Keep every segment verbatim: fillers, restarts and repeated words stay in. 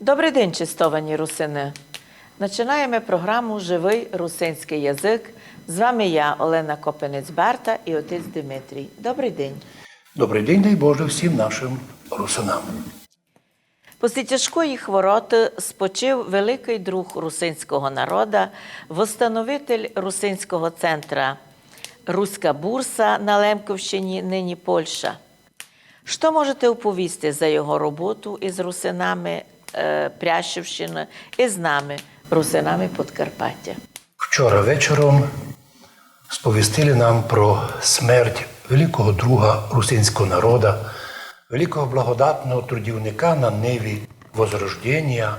Добрый день, честовані русины! Начинаєме програму «Живый русинськый язык». З вами я, Олена Копинець-Барта, і отець Димитрій. Добрый день. Добрый день, дай Боже, всім нашым русинам. После тяжкої хвороты спочив великый друг русинського народа, восстановитель русинського центра «Руська бурса» на Лемковщині, нині Польща. Што можете оповісти за його роботу із русинами, е, Пряшівщины і з нами, русинами Подкарпатя? Вчора вечором сповістили нам про смерть великого друга русинського народа, великого благодатного трудівника на ниві возрожденія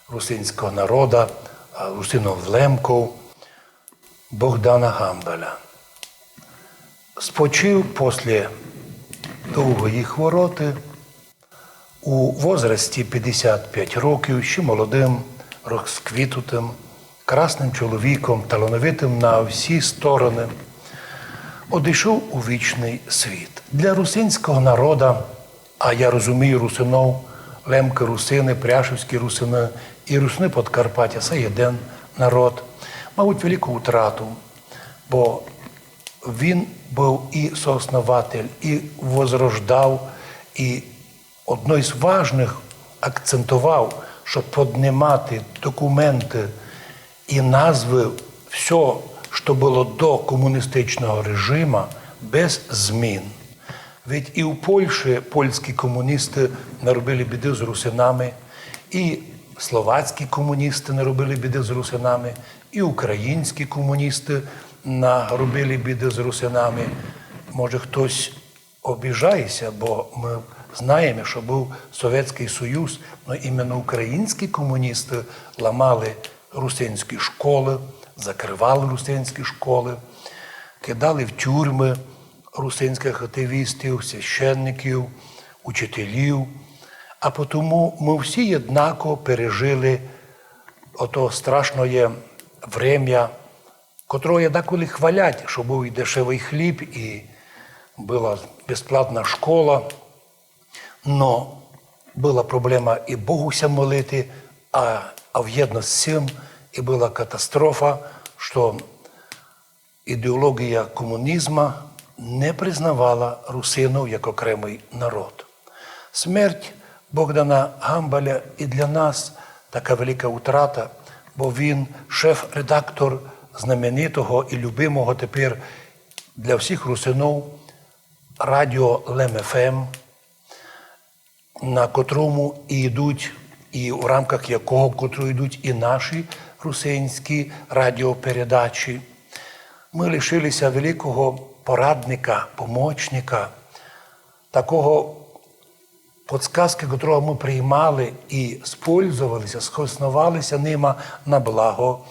русинського народа, а, русинов-лемков Богдана Гамбаля. Спочив после довгої хвороты у возрасті пятдесят пять років, ще молодым, розквітутым, красным чоловіком, талановитым на всі стороны, одійшов у вічный світ. Для русинського народа, а я розумію русинов, лемкы, русины, пряшівські русины і русины Подкарпатя, се єден народ, мабуть, велику утрату, бо він быв і сооснователь, і возрождав, і одно із важных акцентовав, щоб поднимати документы і назвы всьо, што было до комуністичного режима, без змін. Ведь і в Польщі польські комуністы наробили біды з русинами, і словацькі комуністы наробили біды з русинами, і українські комуністы наробили біды з русинами. Може, хтось обіжає ся, бо мы знаєме, што быв Совєтськый Союз, но іменно українські комуністы ламали русинські школы, закрывали русинські школы, кидали в тюрмы русинськых активістів, священників, учителів. А потому мы всі єднако пережили ото страшноє время, котрого деколи хвалять, што быв і дешевый хліб, і была безплатна школа. Но была проблема і Богу ся молити, а, а вєдно з сим і была катастрофа, што ідеолоґія комунізма не признавала русинов як окремый народ. Смерть Богдана Гамбаля і для нас така велика утрата, бо він шеф-редактор знаменитого і любимого тепер для всіх русинов радіо Лем ФМ, на котрому і йдуть, і в рамках якого, котрого йдуть і наші русинські радіопередачі. Мы лишили ся великого порадника, помочника, такого подсказкы, котрого мы приймали і спользовали ся, схосновали ся нима на благо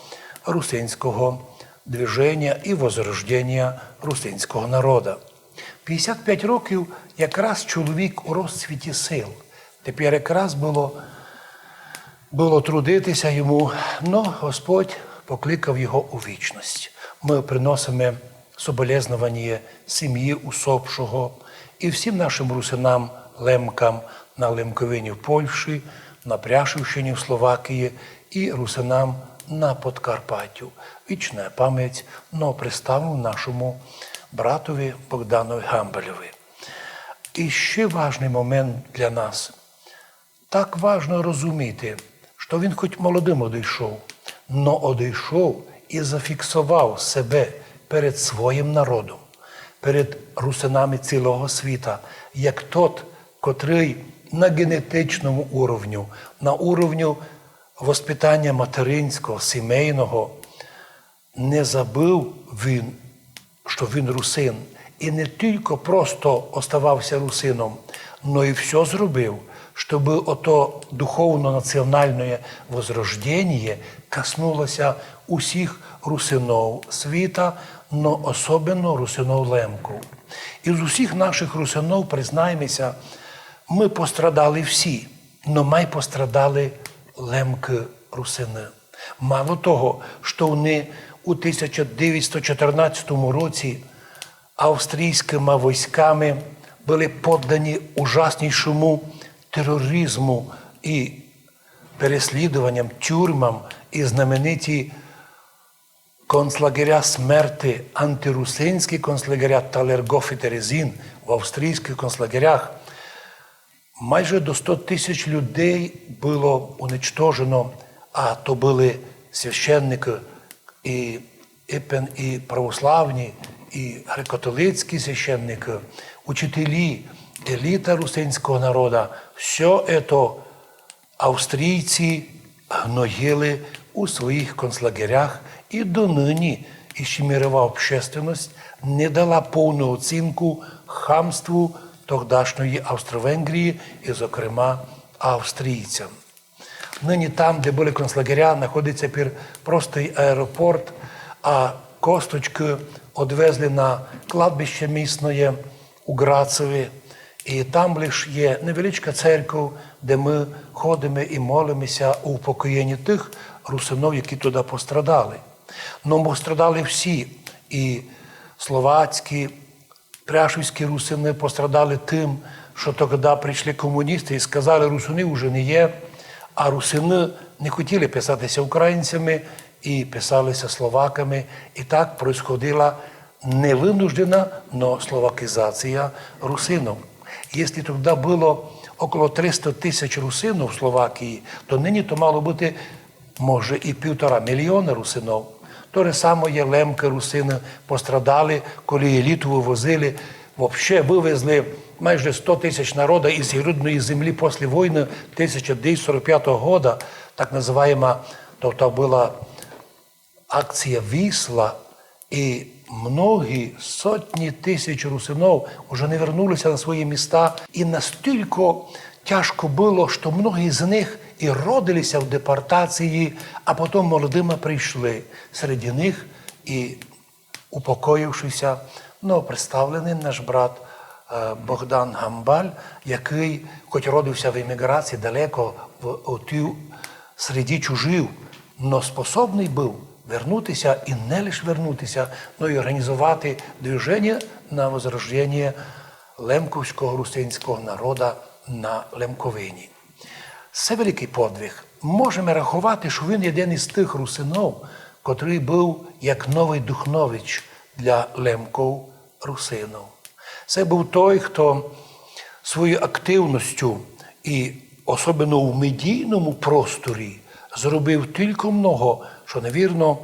русинського движенія і возрожденія русинського народа. Пятдесят пять років якраз чоловік у розцвіті сил. Тепер якраз было, было трудити ся йому, но Господь покликав його у вічность. Мы приносиме соболезнованіє сім'ї усопшого і всім нашым русинам, лемкам на Лемковині в Польщі, на Пряшівщині в Словакії і русинам на Подкарпатю. Вічна память, но представну нашому братови Богданови Гамбальови. І ще важный момент для нас. Так важно розуміти, што він хоть молодым одійшов, но одійшов і зафіксовав себе перед своїм народом, перед русинами цілого світа, як тот, котрый на ґенетичному уровню, на уровню воспитанія материнського, сімейного, не забыв він, што він русин, і не тілько просто оставав ся русином, но і всьо зробив, щобы ото духовно-націоналноє возрожденіє коснуло ся усіх русинов світа, но особенно русинов лемков. Із усіх нашых русинов, признайме ся, мы пострадали всі, но май пострадали лемкы-русины. Мало того, што они у тисяча девятсот чотирнадцятому році австрійськыма войсками были поддані ужаснішому тероризму і переслідуванням, тюрмам і знамениті концлагеря смерти, антирусинські концлагеря Талергоф і Терезин в австрійських концлагерях, майже до сто тисяч людей было уничтожено, а то были священникы і, і православні, і греко-католицькі священникы, учителі, еліта русинського народа. Всьо ето австрійці гноїли у своїх концлагерях, і доныні іщи мірова общественность не дала повну оцінку хамству тогдашньої Австро-Венгрії і, зокрема, австрійцям. Нині там, де были концлагеря, находиться тепер простый аеропорт, а косточкы одвезли на кладбище місноє у Грацеві. І там лиш є невеличка церков, де мы ходиме і молимеся у упокоєнні тых русинов, які туды пострадали. Но пострадали всі, і словацькі, пряшівські русины пострадали тым, што тогда прийшли комуністы і сказали: «Русины уже не є», а русины не хотіли писати ся українцями і писали ся словаками. І так происходила не вынуждена, но словакізація русинов. Якщо тогда было около триста тисяч русинов в Словакії, то нині то мало быти може і півтора мільйона русинов. То же самоє лемкы, русины пострадали, коли еліту вывозили. Вообще вывезли майже сто тисяч народа із рідної землі после войны тисяча девятьсот сорок пятого года, так называема, тобто была акція «Вісла», і многі сотні тисяч русинов уже не вернули ся на свої міста. І настілько тяжко было, што многі з них і родили ся в депортації, а потом молодыма прийшли. Серед них і упокоївши ся, но, представленый наш брат, е, Богдан Гамбаль, якый, хоть родив ся в еміграції далеко, в, у тій среді чужів, но способный быв вернути ся і не лиш вернути ся, но й орґанізовати движеня на возрожденя лемковського русинського народа на Лемковині. Се великый подвиг. Можеме раховати, што він єден із тых русинов, котрый быв як новый Духнович для лемков, русинов. Се быв той, хто своєю активностю і особенно у медійному просторі зробив тілько много, што, навірно,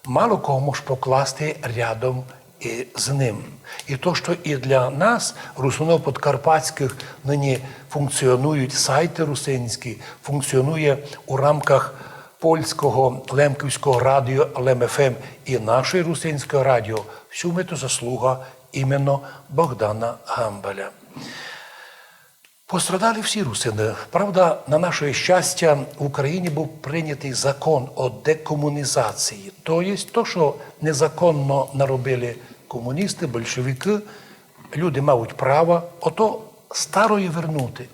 мало кого мож покласти рядом і з ним. І то, што і для нас, русинов подкарпатськых, нині функціонують сайты русинські, функціонує у рамках польського лемківського радіо Лем Ф М і нашого русинського радіо, всьому то заслуга іменно Богдана Гамбаля. Пострадали всі русины. Правда, на наше щастя, в Україні быв прийнятый закон о декомунізації. То єсть то, што незаконно наробили комуністы, большевикы, люди мають право ото староє вернути.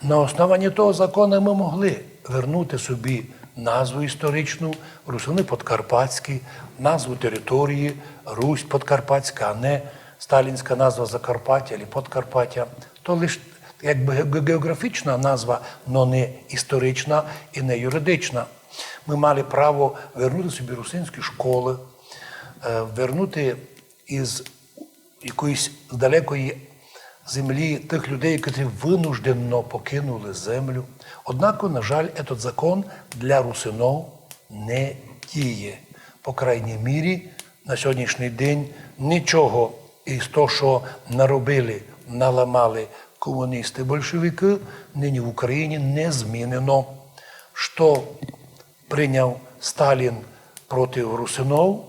На основанні того закона мы могли вернути собі назву історичну, Русины Подкарпатські, назву території, Русь Подкарпатська, а не сталінська назва Закарпаття або Подкарпаття. То лиш якбы ге-, геоґрафічна назва, но не історична і не юридична. Мы мали право вернути собі русинські школы, е, вернути із якоїсь далекої землі тых людей, котрі вынуждено покинули землю. Однако, на жаль, этот закон для русинов не діє. По крайній мірі, на сьогоднішній день нічого із того, што наробили, наламали комуністы, большевикы, нині в Україні не змінено. Што прийняв Сталін проти русинов,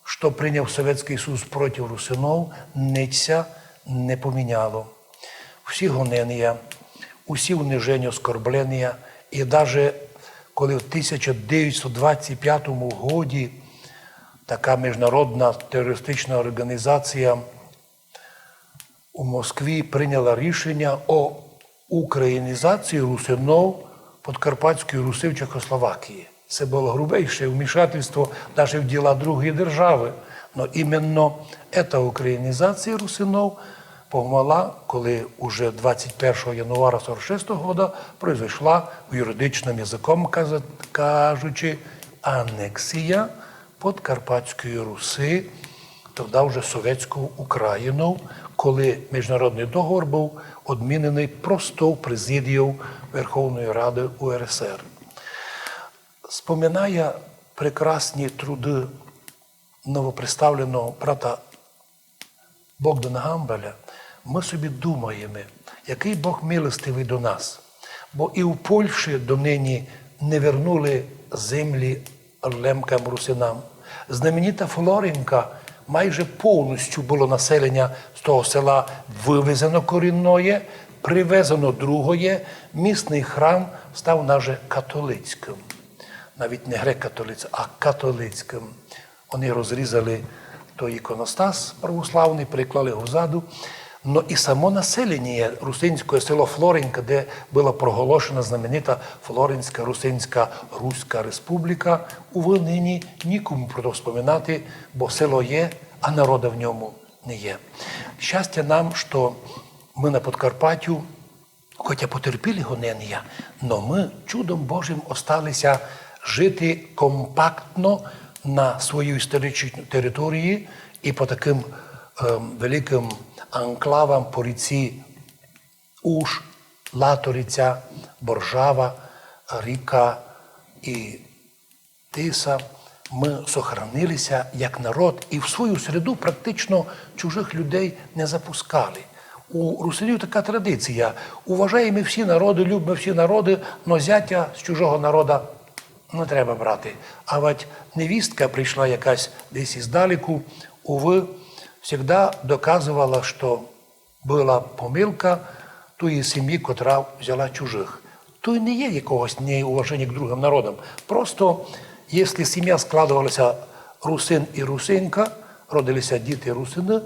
што прийняв Совєтськый Союз проти русинов, нич ся не поміняло. Всі гоненя, усі униженя, оскорблення, і даже коли в тисяча девятьсот двадцять пятому годі така міжнародна терористична орґанізація у Москві прийняла рішеня о українізації русинов Подкарпатської Руси в Чехословакії. Се было грубейше вмішательство даже в діла другої державы. Но іменно ета українізація русинов Помала, коли уже двадцять першого января сорок шестого года произошла, юридичным языком каза-, кажучи, анексія Подкарпатської Руси, тогда вже Совєтською Україною, коли міжнародный договор быв одміненый простов президією Верховної Рады У Р С Р. Споминая прекрасні труды новоприставленого брата Богдана Гамбаля, мы собі думаєме, якый Бог милостивый до нас, бо і в Польщі донині не вернули землі лемкам, русинам. Знаменита Флоринка, майже повністю было населеня з того села вывезено корінноє, привезено другоє, місный храм став даже католицькым. Навіть не греко-католицькым, а католицькым. Они розрізали той іконостас православный, переклали го взаду. Но і само населеня русинськоє, село Флоринка, де была проголошена знаменита Флоринська Русинська Руська Республіка, увы нині нікому про то вспоминати, бо село є, а народа в ньому не є. Щастя нам, што мы на Подкарпатю, хотя потерпіли гоненя, но мы чудом Божым остали ся жити компактно на своїй історичній території і по такым, ем, великым анклавам по ріці Уж, Латориця, Боржава, Ріка і Тиса, мы сохранили ся як народ і в свою среду практично чужых людей не запускали. У русинів така традиція. Уважаєме всі народы, любиме всі народы, но зятя з чужого народа не треба брати. А вать невістка прийшла якась десь іздалеку, увы, всегда доказовала, што была помилка тої сімї, котра взяла чужых. Туй не є якогось неуваженя к другым народам. Просто, якщо сімя складовала ся русин і русинка, родили ся діти русины,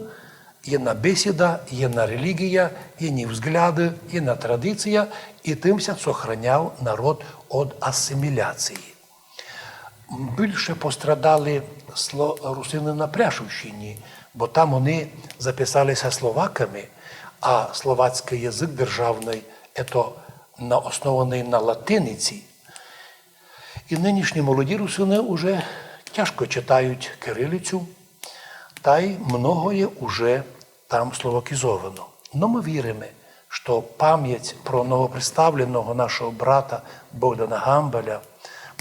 єдна бесіда, єдна релігія, єдні взгляды, єдна традиція, і тым ся сохраняв народ од асиміляції. Більше пострадали сло-, русины на Пряшівщині, бо там они записали ся словаками, а словацькый язык державный, ето на, основаный на латиниці. І нынішні молоді русины уже тяжко читають кирилицю, тай многоє уже там словакізовано. Но мы віриме, што память про новопредставленого нашого брата Богдана Гамбаля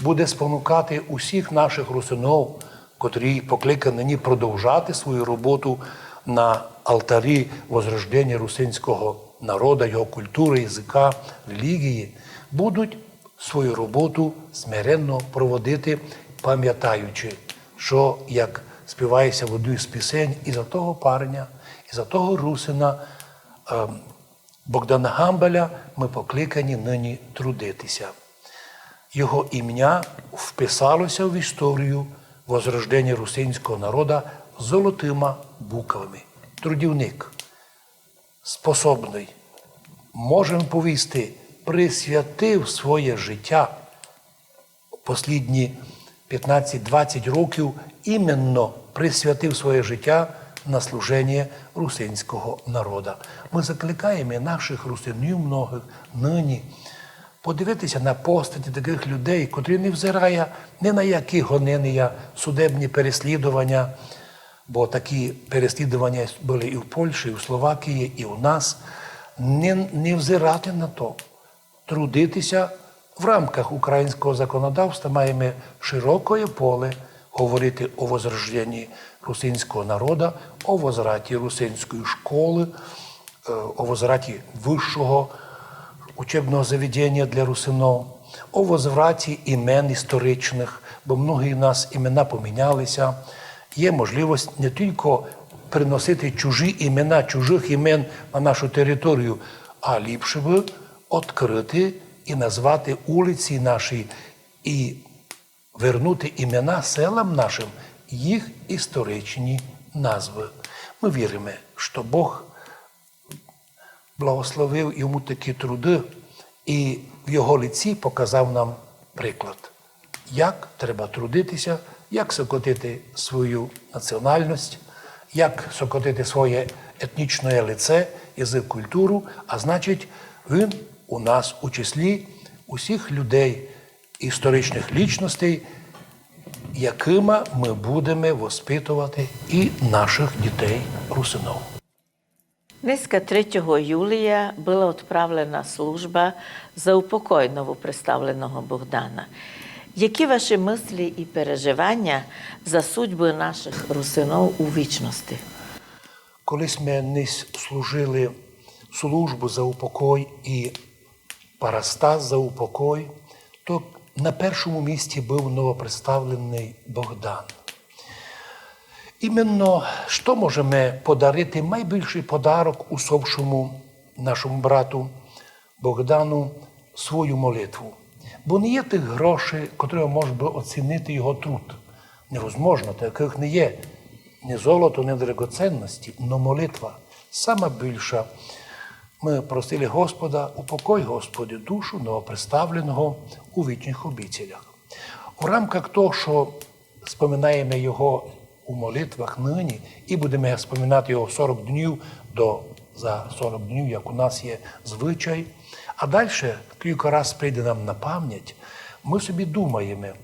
буде спонукати усіх наших русинов, котрі покликані нині продовжати свою роботу на алтарі возрождення русинського народа, його культуры, языка, релігії, будуть свою роботу смиренно проводити, памятаючи, што, як співає ся в одній з пісень, і за того парня, і за того русина, ем, Богдана Гамбаля мы покликані нині трудити ся. Його імня вписало ся в історію возрождення русинського народа золотыма буквами. Трудівник, способный, можем повісти, присвятив своє життя, послідні пятнадцять-двадцять років іменно присвятив своє життя на служеня русинського народа. Мы закликаєме наших русинів многых нині подивити ся на постаті такых людей, котрі, не взирая ні на які гоненя, судебні переслідованя, бо такі переслідованя были і в Польщі, і в Словакії, і у нас, не, не взирати на то, трудити ся в рамках українського законодавства, маєме широкоє поле говорити о возрожденні русинського народа, о возвраті русинської школы, е, о возвраті высшого учебного заведення для русинов, о возвраті імен історичных, бо многі у нас імена поміняли ся. Є можливость не тілько приносити чужі імена, чужых імен на нашу територію, а ліпше бы открыти і назвати улиці наші і вернути імена селам нашым їх історичні назвы. Мы віриме, што Бог благословив йому такі труды і в його лиці показав нам приклад, як треба трудити ся, як сокотити свою національность, як сокотити своє етнічне лице, язык, культуру, а значить, він у нас у числі усіх людей, історичных лічностей, якыма мы будеме воспитовати і нашых дітей русинов. Днеска, третього юлія, была отправлена служба за упокой новоприставленого Богдана. Які ваші мыслі і переживаня за судьбу нашых русинов у вічности? Коли сьме нись служили службу за упокой і парастас за упокой, то на першому місці быв новоприставленый Богдан. Іменно што можеме подарити, найбільшый подарок усопшому нашому брату Богдану? Свою молитву. Бо не є тых грошей, котрыма мож бы оцінити його труд. Невозможно, такых не є. Ні золото, ні драгоценности, но молитва сама більша. Мы просили Господа: упокой, Господи, душу новоприставленого у вічных обітелях. У рамках того, што споминаєме його у молитвах нині і будеме споминати його сорок днів до, за сорок днів, як у нас є звичай. А дальше кілька раз прийде нам на память, мы собі думаєме,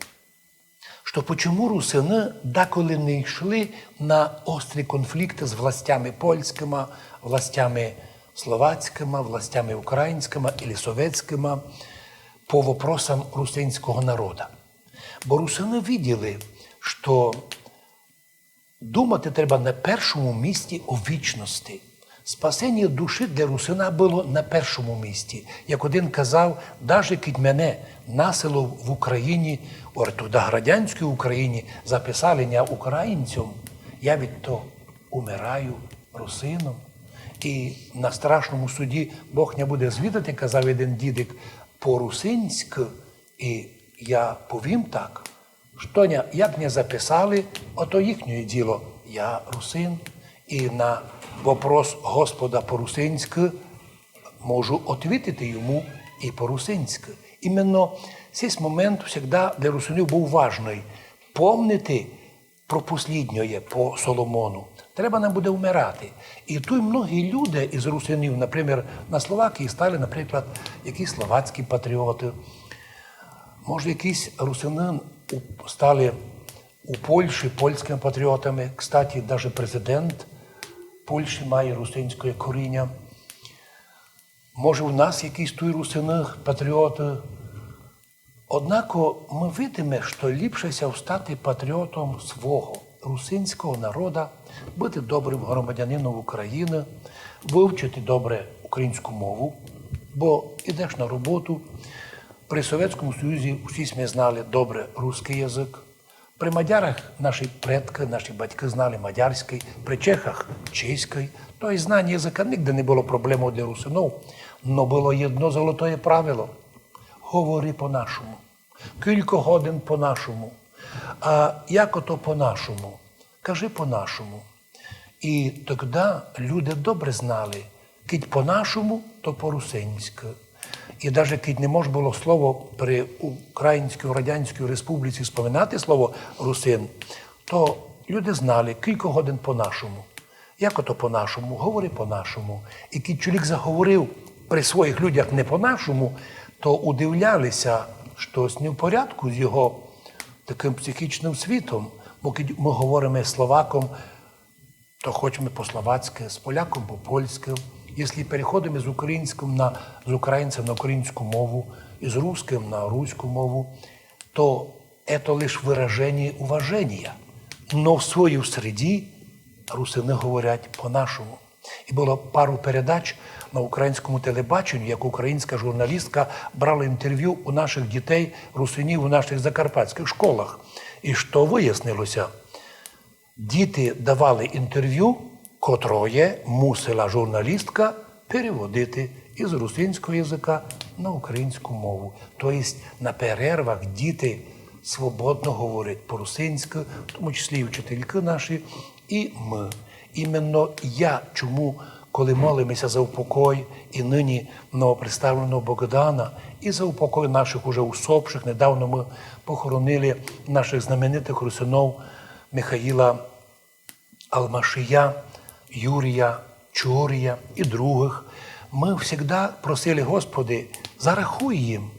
што почому русины деколи не йшли на острі конфлікты з властями польськыма, властями словацькыма, властями українськыма или совєтськыма по вопросам русинського народа. Бо русины виділи, што думати треба на першому місці о вічности. Спасеня душі для русина было на першому місці. Як один казав: даже кідь мене насилу в Україні, ор-, тогда радянській Україні, записали ня українцем, я від того умираю русином. І на страшному суді Бог ня буде звідати, казав один дідик, по-русинськы, і я повім так, што ня, як ня записали, ото їхнє діло. Я русин, і на вопрос Господа по-русинськы можу отвітити йому і по-русинськы. Іменно сись момент всегда для русинів быв важный. Помнити про посліднє по Соломону. Треба нам буде вмирати. І туй многі люди із русинів, наприклад, на Словакії стали, наприклад, якісь словацькі патріоты, може, якісь русины у-, стали у Польщі польськыми патріотами. Кстати, даже президент Польщі має русинське коріння. Може, у нас якісь туй русины патріоты. Однако мы видиме, што ліпше ся встати патріотом свого русинського народа, быти добрым громадянином Україны, вывчити добре українську мову, бо ідеш на роботу. При Совєтському Союзі усі сьме знали добре руськый язык. При мадярах наші предкы, наші батькы знали мадярськый, при чехах чеськый. То єсть знаня языка нигде не было проблемов для русинов, но было єдно золотоє правило. Говори по-нашому. Кілько годин по-нашому. А як ото по-нашому? Кажи по-нашому. І тогда люди добре знали, кідь по-нашому, то по-русинськы. І даже кідь не мож было слово при Українській Радянській Республіці споминати слово русин, то люди знали, кілько годин по-нашому. Як ото по-нашому? Говори по-нашому. І кідь чоловік заговорив при своїх людях не по-нашому, то удивляли ся, штось не в порядку з його такым психічным світом. Бо кідь мы говориме з словаком, то хочеме по-словацькы, з поляком по-польськы. Якщо переходиме з українськым на, з українцем на українську мову, і з русскым на руську мову, то ето лиш выраженя уваженя. Но в своїй среді русины говорять по-нашому. І было пару передач на українському телебаченню, як українська журналістка брала інтервю у нашых дітей, русинів, у нашых закарпатськых школах. І што выяснило ся? Діти давали інтервю, котроє мусила журналістка переводити із русинського языка на українську мову. То єсть на перервах діти свободно говорять по-русинськы, в тому числі і вчителькы наші, і мы. Іменно я чому, коли молиме ся за упокой і нині новоприставленого Богдана, і за упокой нашых уже усопшых, недавно мы похоронили нашых знаменитых русинов Михаїла Алмашія, Юрія Чорія і другых, мы всегда просили: Господи, зарахуй їм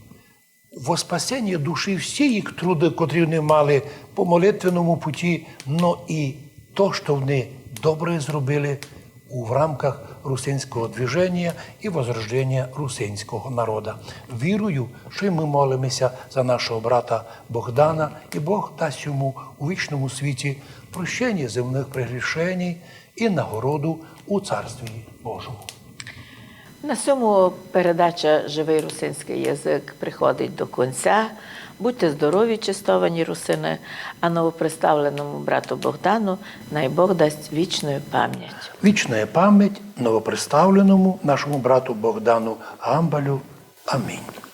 во спасеніє душі всі їх труды, котрі вони мали по молитвенному путі, но і то, што вони добре зробили у, в рамках русинського движеня і возрожденя русинського народа. Вірую, што й мы молимося за нашого брата Богдана, і Бог дасть йому у вічному світі прощеня земных прегрішеній і нагороду у Царстві Божому. На сьому передача «Живый русинськый язык» приходить до кінця. Будьте здорові, честовані русины, а новоприставленому брату Богдану най Бог дасть вічну память. Вічна память новоприставленому нашому брату Богдану Гамбалю. Амінь.